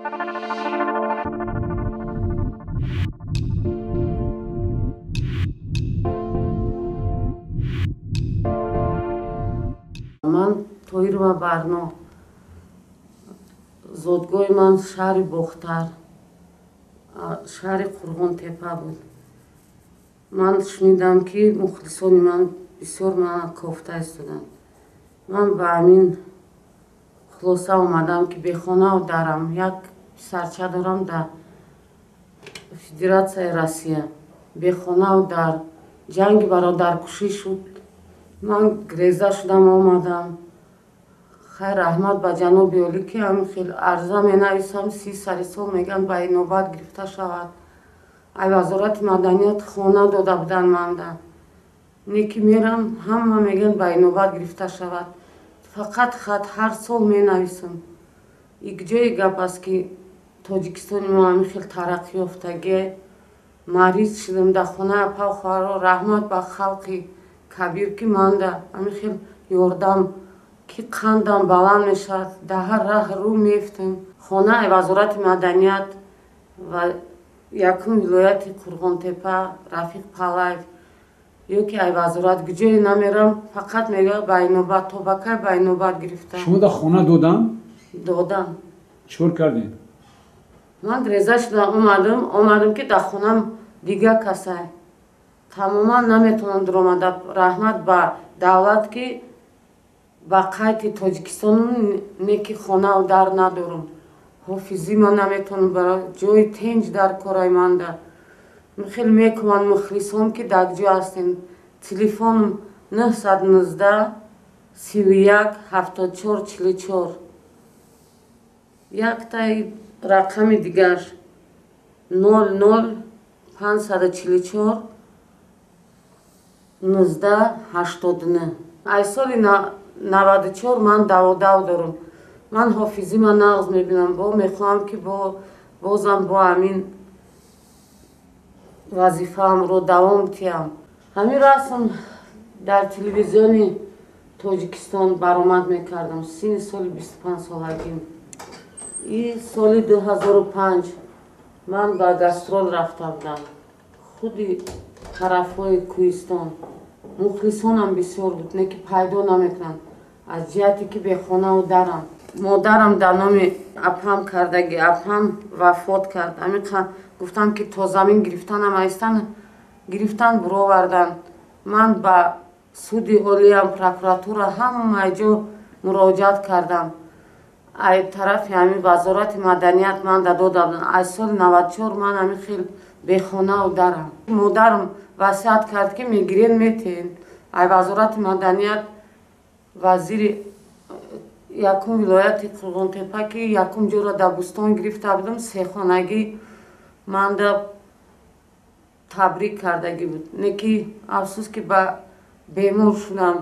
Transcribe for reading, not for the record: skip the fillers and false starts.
Ман Тоирова Барно, зодгоҳи ман шаҳри Бохтар, шаҳри Қурғонтепа буд. Ман шунидам, ки мухлисони ман бисёр мана кофта истоданд. Ман ба ҳамин хулоса омадам, ки бехонаву дарам. Як писарча дорам дар Федератсияи Россия. Бехонаву дар ҷанги бародаркушӣ шуд. Ман греза шудам, омадам. Хайр, раҳмат ба ҷаноби олӣ, ки ҳамин хел арза менависам, 30 сари сол мегӯянд, ба инобат гирифта шавад. Ай Вазорати маданият хона дода буданд манда. Не ки мерам, ҳама мегӯянд, ба инобат гирифта шавад. Фақат хат ҳар сол менависам. Ик ҷои гап аст, ки Тоҷикистони мо ҳамин хел тараққӣ ёфтагӣ. Мариз шудам дар хонаи апау хоҳаро. Раҳмат ба халқи кабир, ки манда ҳамин хел ёрдам, ки қандам баланд мешавад, дар ҳар раҳ рӯ мефтам. Хонаи Вазорати маданият ва якум вилояти Қурғонтепа Рафиқ Палаев ё ки ай вазорат ҷое намерам, фақат мегӯяд, ба инобат. То ба кай ба инобат гирифта? Шумо дар хона додам? Додам. Чӣ кор кардем? Ман греза шудам, омадам, омадам, ки дар хонам дигар касай. Тамоман наметавонам дуромада. Раҳмат ба давлат, ки ба қайди Тоҷикистонум, не ки хонаву дар надорам. Ҳофизӣ ман наметавонам, барои ҷои тенҷ дар кораи манда. Хеле мекунанд мухлисон, ки дар ҷо ҳастем. Телефоном 919 31 74 44. Яктаи рақами дигар 00 544 19 89. Ай соли 94 ман даводав дорам. Ман ҳофизӣ ман нағз мебинам, бо мехоҳам, ки бозам бо ҳамин вазифаамро давом диҳам. Ҳамин расм дар телевизиони Тоҷикистон баромад мекардам синни соли 25 солагим. И соли 2005 ман ба гастрол рафта будам, худи тарафҳои кӯҳистон. Мухлисонам бисёр буд, не ки пайдо намекунанд аз ҷиҳате ки бехонаву дарам. Модарам дар номи апам кардагӣ, апам вафот кард. Ҳамин гуфтам, ки то замин гирифтанам аистан гирифтан буровардан. Ман ба суди олиям, прокуратура, ҳамаи ҷо муроҷиат кардам. Ай тарафи ҳамин Вазорати маданият ман да дода будам. Аз соли 94 ман ҳамин хел бехонаву дарам. Модарам васият кард, ки мегирен, метиҳен. Ай Вазорати маданият, вазири якум вилояти Қурғонтепа, ки якум ҷоро дар Бӯстон гирифта будам, сехонагӣ манда табрик кардагӣ буд. Не ки афсӯс, ки ба бемор шудам.